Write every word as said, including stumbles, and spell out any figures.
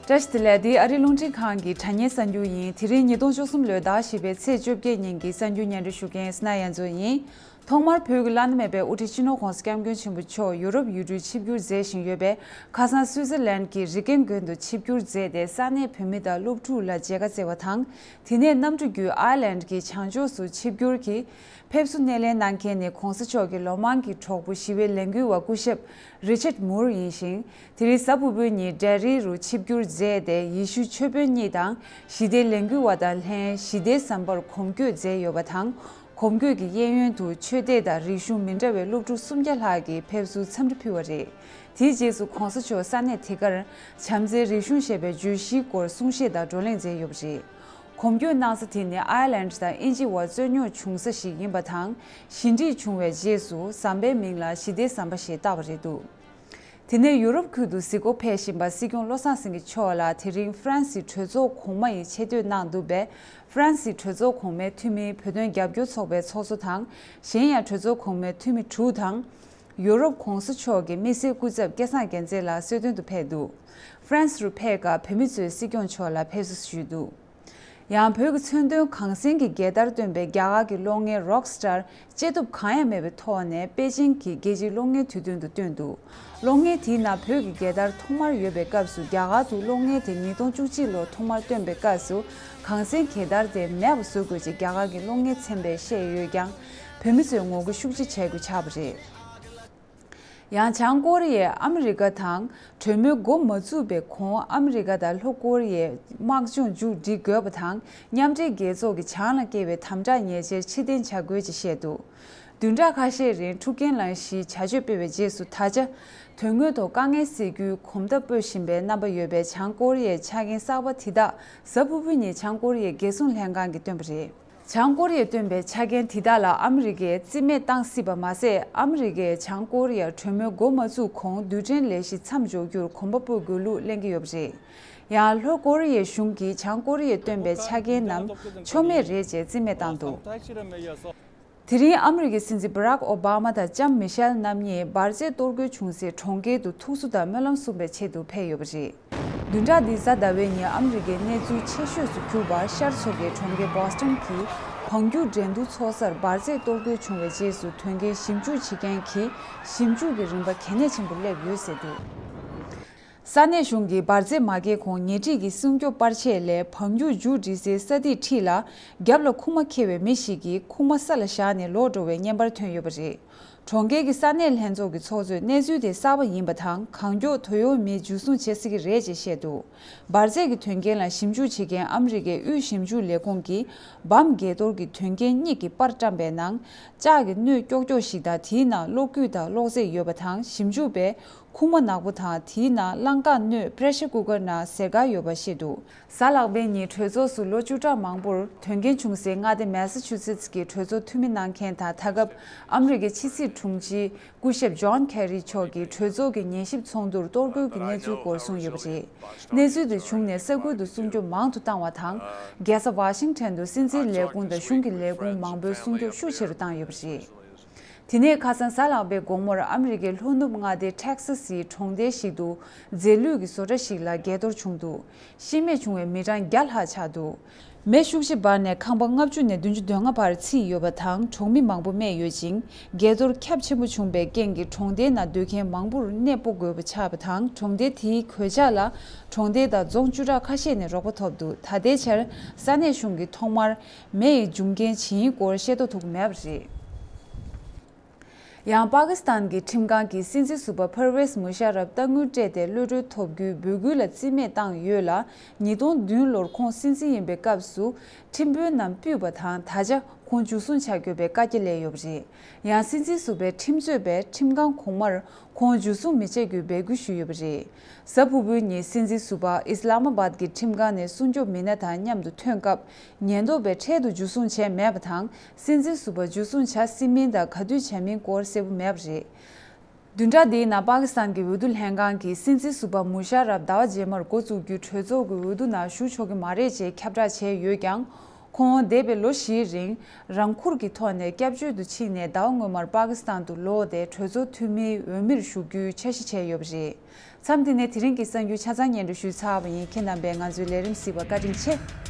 བཀྲ་ཤིས་བདེ་ལེགས། འདི་ཨ་རིའི་རླུང་འཕྲིན་ཁང་གི་དྲ་བརྙན་གསར་འགྱུར་ཡིན། དེ་རིང་ཉིས་སྟོང་བཅུ་གསུམ་ལོའི་ཟླ་བཞི་པའི་ཚེས་བཅོ་བརྒྱད་ཉིན་གྱི་གསར་འགྱུར་སྙན་སྒྲོན་ཞུ་མཁན་སི་ན་ཡ་མཚོ་ཡིན། ཐོག་མར་བོད་ཀྱི་བླ་ན་མེད་པའི་དབུ་ཁྲིད་སྤྱི་ནོར་༸གོང་ས་༸སྐྱབས་མགོན་ཆེན་པོ་མཆོག་ཡུ་རོབ་ཡུལ་གྲུར་ཆིབས་བསྒྱུར་མཛད་བཞིན་ཡོད་པའི་ཁ་སང་སུད་སི་ལན་གྱི་རི་ཀན་དགོན་དུ་ཆིབས་བསྒྱུར་མཛད་དེ། ས་གནས་བོད་མི་དང་སློབ་ཕྲུག་ལ་མཇལ་ཁ་བསྩལ་བ་དང་། དེ་ནས་གནམ་གྲུ་བརྒྱུད་ཨའི་ལན་གྱི་བྱང་ཕྱོགས་སུ་ཆིབས་བསྒྱུར་གྱིས་ཕེབས་བསུ་སྣེ་ལེན་གནང་མཁན་ནི་༸གོང་ས་མཆོག་གི་ལོ་མང་གི་གྲོགས་པོ་ཞི་བའི་ལས་འགུལ་བ་སྐུ་ཞབས་རི་ཆར་མུར་ཡིན་ཞིང་། དེ་རིང་གཟའ་ཕུར་བུའི་ཉིན་ཌེ་རི་རུ་ཆིབས་བསྒྱུར་མཛད་དེ། ཡེ་ཤུ་ཆོས་དཔོན་གཉིས་དང་ཞི་བདེའི་ལས་འགུལ་བ་དང་ལྷན་ཞི་བདེའི་ཟམ་པར་གོམ་བགྲོད་མཛད་ཡོད་པ་དང་། གོམ་བགྲོད་ཀྱི་གཡས་གཡོན་དུ་ཆོས་དད་དང་རིག་གཞུང་མི་འདྲ་བའི་སློབ་ཕྲུག་སུམ་བརྒྱ་ལྷག་གིས་ཕེབས་བསུའི་འཚམས་འདྲི་ཕུལ་བ་རེད། དེའི་རྗེས་སུ་༸གོང་ས་མཆོག་ས་གནས་དེ་གར་བྱམས་བརྩེའི་རིག་གཞུང་ཞེས་པའི་བརྗོད་གཞིའི་སྐོར་གསུང་བཤད་དང་བགྲོ་གླེང་མཛད་ཡོད་པ་རེད། གོམ་བགྲོད་གནང་ས་དེ་ནི་ཨའི་ལན་དང་དབྱིན་ཇི་བར་རྩོད་རྙོག་བྱུང་ས་ཞིག་ཡིན་པ་དང་། ཞི་འགྲིག་བྱུང་བའི་རྗེས་སུ་ཟམ་པའི་མིང་ལ་ཞི་བདེའི་ཟམ་པ་ཞེས་བཏགས་པ་རེད་འདུག་དེ་ནས་ཡུ་རོབ་ཁུལ་དུ་གཟིགས་སྐོར་ཕེབས་བཞིན་པ་སྲིད་སྐྱོང་བློ་བཟང་སེང་གེ་མཆོག་ལ་དེ་རིང་ཧྥ་རན་སིའི་གྲོས་ཚོགས་གོང་མ་ཡི་ཆེ་བསྟོད་གནང་འདུག་པས། ཧྥ་རན་སིའི་གྲོས་ཚོགས་གོང་མའི་འཐུས་མི་བོད་དོན་རྒྱབ་སྐྱོར་ཚོགས་པའི་ཚོགས་གཙོ་དང་། གཞན་ཡང་གྲོས་ཚོགས་གོང་མའི་འཐུས་མི་དྲུག་དང་། ཡུ་རོབ་གོང་ས་མཆོག་གི་དམིགས་བསལ་སྐུ་ཚབ་སྐལ་བཟང་རྒྱལ་མཚན་ལགས་གསོལ་སྟོན་དུ་ཕེབས་འདུག་ཧྥ་རན་སི་རུ་ཕེབས་སྐབས་བོད་མི་ཚོས་སྲིད་སྐྱོང་མཆོག་ལ་ཕེབས་བསུ་ཞུས་འདུག་ཡང་བོད་ཀྱི་མཚོན་དོན་གངས་སེང་གི་རྒྱལ་དར་སྟོན་པའི་རྒྱ་གར་གྱི་གློག་བརྙན་རོག་སི་ཊར་བཅད་གཏུབ་གང་ཡང་མེད་པའི་ཐོག་ནས་པེ་ཅིང་གི་རྒྱལ་སྤྱིའི་གློག་བརྙན་དུས་སྟོན་དུ་བཏོན་འདུག་གློག་བརྙན་དེའི་ནང་བོད་ཀྱི་རྒྱལ་དར་ཐོག་མར་ཡོད་པའི་སྐབས་སུ། རྒྱ་གར་དུ་གློག་བརྙན་དེ་ཉིས་སྟོང་བཅུ་གཅིག་ལོར་ཐོག་མར་བཏོན་པའི་སྐབས་སུ། གངས་སེང་རྒྱལ་དར་དེ་མེད་པ་བཟོ་དགོས་ཅེས་རྒྱ་གར་གྱི་གློག་བརྙན་ཚན་པས་བཤད་ཡོད་ཀྱང་། བོད་མི་ཚོས་ངོ་རྒོལ་ཤུགས་ཆེ་བྱེད་དགོས་ཆགས་པ་རེད། ཡང་བྱང་ཀོ་རི་ཡས་ཨ་མི་རི་ཀ་དང་གྲོས་མོལ་འགོ་མ་བཙུགས་པའི་གོང་ཨ་མི་རི་ཀ་དང་ལྷོ་ཀོ་རི་ཡའི་དམག་སྦྱོང་མཇུག་སྒྲིལ་དགོས་པ་དང་། མཉམ་འབྲེལ་རྒྱལ་ཚོགས་ཀྱིས་བྱང་ལ་བསྐྱེལ་བའི་དམ་དྲག་ཉེས་ཆད་ཕྱིར་འཐེན་བྱ་དགོས་ཅེས་བཤད་འདུག་བདུན་ཕྲག་ཁ་ཤས་རིང་འཁྲུག་རྐྱེན་གླེང་གཞིའི་བྱ་སྤྱོད་སྤེལ་བའི་རྗེས་སུ། ད་ཆ་དོན་དངོས་ཐོག་དཀའ་ངལ་སེལ་རྒྱུའི་གོམ་སྟབས་སྤོ་བཞིན་པའི་རྣམ་པ་ཡོད་པའི་བྱང་ཀོ་རི་ཡའི་ཆ་རྐྱེན་གསར་པ་དེ་དག་གཟའ་ཕུར་བུའི་ཉིན་བྱང་ཀོ་རི་ཡའི་རྒྱལ་སྲུང་ལྷན་ཁང་གིས་བཏོན་པ་རེད། བྱང་ཀོ་རི་ཡས་བཏོན་པའི་ཆ་རྐྱེན་དེ་དག་ལ་ཨ་མི་རི་ཀས་རྩིས་མེད་བཏང་སྲིད་པ་མ་ཟད། ཨ་མི་རི་ཀས་བྱང་ཀོ་རི་ཡར་གྲོས་མོལ་འགོ་མ་བཙུགས་གོང་རྡུལ་ཕྲན་ལས་གཞི་མཚམས་འཇོག་རྒྱུར་གོམ་པ་སྤོ་དགོས་ལུགས་གླེང་གི་ཡོད་པ་རེད། ཡང་ལྷོ་ཀོ་རི་ཡའི་གཞུང་གིས་བྱང་ཀོ་རི་ཡས་བཏོན་པའི་ཆ་རྐྱེན་རྣམས་ཆོ་མེད་རེད་ཅེས་རྩིས་མེད་བཏང་འདུག་དེ་རིང་ཨ་མི་རི་ཀའི་སྲིད་འཛིན་བྷ་རག་ཨོ་བྷ་མ་དང་ལྕམ་མི་ཤེལ་རྣམ་གཉིས་འབར་རྫས་གཏོར་རྒོལ་བྱུང་སའི་གྲོང་ཁྱེར་དུ་ཐུགས་གསོ་དང་སྨོན་ལམ་གསུངས་པའི་ཆེད་དུ་ཕེབས་ཡོད་པ་རེད། བདུན་ཕྲག་འདིའི་གཟའ་ཟླ་བའི་ཉིན་ཨ་མི་རི་ཀའི་གནས་ཚུལ་ཆེ་ཤོས་སུ་གྱུར་པ་ཤར་ཕྱོགས་ཀྱི་གྲོང་ཁྱེར་བྷོ་སི་ཊོན་གྱི་འབངས་རྒྱུག་འགྲན་བསྡུར་ཚོགས་སར་འབར་རྫས་གཏོར་རྒོལ་བྱུང་བའི་རྗེས་སུ། དོན་རྐྱེན་ཞིབ་འཇུག་བྱེད་མཁན་གྱིས་ཞིབ་འཇུག་གི་རིམ་པ་གལ་གནད་ཆེན་པོ་སླེབས་ཡོད་ཟེར་འདུག་ས་གནས་གཞུང་གིས་འབར་རྫས་མ་འགེལ་གོང་ཉེ་འཁྲིས་ཀྱི་སྲུང་སྐྱོབ་པར་ཆས་ལས་འབངས་རྒྱུག་མཇུག་སྒྲིལ་སའི་ས་ཐིག་འཁྲིས་ལ་རྒྱབ་ལ་ཁུག་མ་འཁྱེར་བའི་མི་ཞིག་གིས་ཁུག་མ་ས་ལ་བཞག་ནས་ལོག་འགྲོ་བའི་བརྙན་པར་ཐོན་ཡོད་པ་རེད། གྲོང་ཁྱེར་གྱི་ས་གནས་ལྷན་ཚོགས་ཀྱི་ཚོགས་གཙོས་གནས་ཚུལ་དེ་གསར་པ་ཡིན་པ་དང་། གང་མགྱོགས་དོ་ཡོང་མི་འཇུ་བཟུང་བྱེད་སྲིད་ཀྱི་རེད་ཅེས་བཤད་འདུག་འབར་རྫས་ཀྱི་དོན་རྐྱེན་ལ་ཞིབ་འཇུག་བྱེད་མཁན་ཨ་མི་རི་ཀའི་དབུས་ཞིབ་འཇུག་ལས་ཁུངས་ཀྱིས་བམ་འགས་གཏོར་གྱི་དོན་རྐྱེན་གཉིས་ཀྱི་པར་བཀྲམ་པའི་ནང་། ལྕགས་ཀྱི་སྣོད་ཀྱོག་ཀྱོག་ཞིག་དང་། དེའི་ནང་གློག་སྐུད་དང་གློག་རྫས་ཡོད་པ་དང་། ཞིབ་འཇུག་པས་ཁུག་མ་ནག་པོ་དང་། དེའི་ནང་རླངས་འགག་སྣོད་པྲེ་ཤར་ཀུ་ཀར་ནང་ཟེར་ག་ཡོད་པ་བཤད་འདུག་གཟའ་ལྷག་པའི་ཉིན་གྲོས་ཚོགས་སུ་ལོ་བཅུ་ཕྲག་མང་པོར་དོན་རྐྱེན་བྱུང་སའི་མངའ་སྡེ་མེ་ས་ཆུ་སེ་ཊི་ཀྱི་གྲོས་ཚོགས་འཐུས་མི་གནང་མཁན་དང་། ད་སྐབས་ཨ་མི་རི་ཀའི་ཕྱི་སྲིད་དྲུང་ཆེ་སྐུ་ཞབས་ཇོན་ཁེ་རི་མཆོག་གིས་གྲོས་ཚོགས་ཀྱི་ཉན་ཞིབ་ཚོགས་འདུར་གཏོར་རྒོལ་གྱི་གནས་ཚུལ་སྐོར་གསུངས་ཡོད་པ་རེད། གནས་ཚུལ་དེ་བྱུང་ནས་ས་ཁུལ་དུ་སྲུང་སྐྱོབ་མང་དུ་བཏང་བ་དང་། རྒྱལ་ས་ཝ་ཤིང་ཊོན་དུ་སྲིད་འཛིན་ལས་ཁུངས་དང་གཞུང་གི་ལས་ཁུངས་མང་པོའི་སྲུང་སྐྱོབ་ཤུགས་ཆེ་རུ་བཏང་ཡོད་པ་རེད། དེ་ནས་ཁ་སང་གཟའ་ལྷག་པའི་དགོང་མོར་ཨ་མི་རི་ཀའི་ལྷོ་ནུབ་མངའ་སྡེ་ཊེག་སཱ་སིའི་གྲོང་རྡལ་ཞིག་ཏུ་རྫས་ལུད་ཀྱི་བཟོ་གྲྭ་ཞིག་ལ་འགས་གཏོར་བྱུང་འདུག་ཤི་རྨས་བྱུང་བའི་མི་གྲངས་བརྒྱ་ལྷག་ཆགས་འདུག་མེ་ཤུགས་ཆེ་འབར་ནས་ཁང་པ་ལྔ་བཅུ་ནས་བདུན་ཅུ་དོན་ལྔ་བར་ཚིག་ཡོད་པ་དང་། གྲོང་མི་མང་པོ་རྨས་ཡོད་ཅིང་། འགས་གཏོར་ཁྱབ་ཆེན་པོ་བྱུང་བའི་རྐྱེན་གྱིས་གྲོང་སྡེའི་ནང་སྡོད་མཁན་མང་པོར་གནས་སྤོ་དགོས་པ་ཆགས་པ་དང་། གྲོང་སྡེ་དེའི་གོད་ཆག་ལ་གྲོང་སྡེ་དང་རྫོང་བཅུ་ཕྲག་ཁ་ཤས་ནས་རོགས་པ་ཐོབ་འདུག་ད་ལྟའི་ཆར་ས་གནས་གཞུང་གིས་ཐོག་མར་མེ་ཡི་འབྱུང་རྐྱེན་ཇི་ཡིན་སྐོར་ཤེས་རྟོགས་ཐུབ་ཀྱི་མེད་པ་རེད། ཡང་པ་ཀི་སི་ཐན་གྱི་ཁྲིམས་ཁང་གིས་སྲིད་འཛིན་ཟུར་པ་ཕར་ཝེས་མུ་ཤ་རབ་རྟ་དངུལ་སྤྲད་དེ་གློད་གྲོལ་ཐོབ་རྒྱུའི་འབོད་སྐུལ་ལ་རྩིས་མེད་བཏང་ཡོད་ལ། ཉིས་སྟོང་བདུན་ལོར་ཁོང་སྲིད་འཛིན་ཡིན་པའི་སྐབས་སུ་ཁྲིམས་དཔོན་རྣམས་ཕུད་པ་དང་། ད་ཆ་ཁོང་འཇུ་བཟུང་བྱ་དགོས་པའི་བཀའ་རྒྱ་སླེབས་ཡོད་པ་རེད། ཡང་སྲིད་འཛིན་ཟུར་པའི་ཁྲིམས་རྩོད་པས་ཁྲིམས་ཁང་གོང་མར་ཁོང་འཇུ་བཟུང་མི་བྱེད་རྒྱུའི་འབོད་སྐུལ་ཞུས་ཡོད་པ་རེད། གཟའ་ཕུར་བུའི་ཉིན་སྲིད་འཛིན་ཟུར་པ་ཨིས་ལ་མ་བཱད་ཀྱི་ཁྲིམས་ཁང་ནས་སྲུང་སྐྱོབ་མི་སྣ་དང་མཉམ་དུ་ཐོན་སྐབས། ཉེན་རྟོག་པས་འཕྲལ་དུ་འཇུ་བཟུང་བྱས་མེད་པ་དང་། སྲིད་འཛིན་ཟུར་པ་འཇུ་བཟུང་བྱ་སྲིད་མིན་དང་ག་དུས་བྱ་མིན་སྐོར་གསལ་པོ་མེད་པ་རེད། བདུན་ཕྲག་འདིའི་ནང་པ་ཀི་སི་ཐན་གྱི་འོས་བསྡུ་ལྷན་ཁང་གིས་སྲིད་འཛིན་ཟུར་པ་མུ་ཤ་རབ་ཟླ་བ་རྗེས་མར་འགོ་བཙུགས་རྒྱུའི་གྲོས་ཚོགས་ཀྱི་འོས་བསྡུ་ནང་ཞུགས་ཆོག་གི་མ་རེད་ཅེས་ཁྱབ་བསྒྲགས་བྱས་ཡོད་ཀྱང་། ཁོང་འདས་པའི་ལོ་བཞིའི་རིང་རང་འཁུར་གྱི་ཐོག་ནས་སྐྱབས་བཅོལ་དུ་ཕྱིན་ནས་ཟླ་བ་སྔོན་མར་པ་ཀི་སི་ཐན་དུ་ལོག་སྟེ་གྲོས་ཚོགས་འཐུས་མིའི་འོས་མིར་ཞུགས་རྒྱུའི་འཆར་གཞི་བྱས་ཡོད་པ་རེད། མཚམས་འདི་ནས་དེ་རིང་གི་གསར་འགྱུར་ཆ་ཚང་སྙན་སྒྲོན་ཞུས་ཚར་བ་ཡིན། ཁྱེད་རྣམ་པས་ང་ཚོའི་ལས་རིམ་གཟིགས་པར་བཀའ་དྲིན་ཆེ།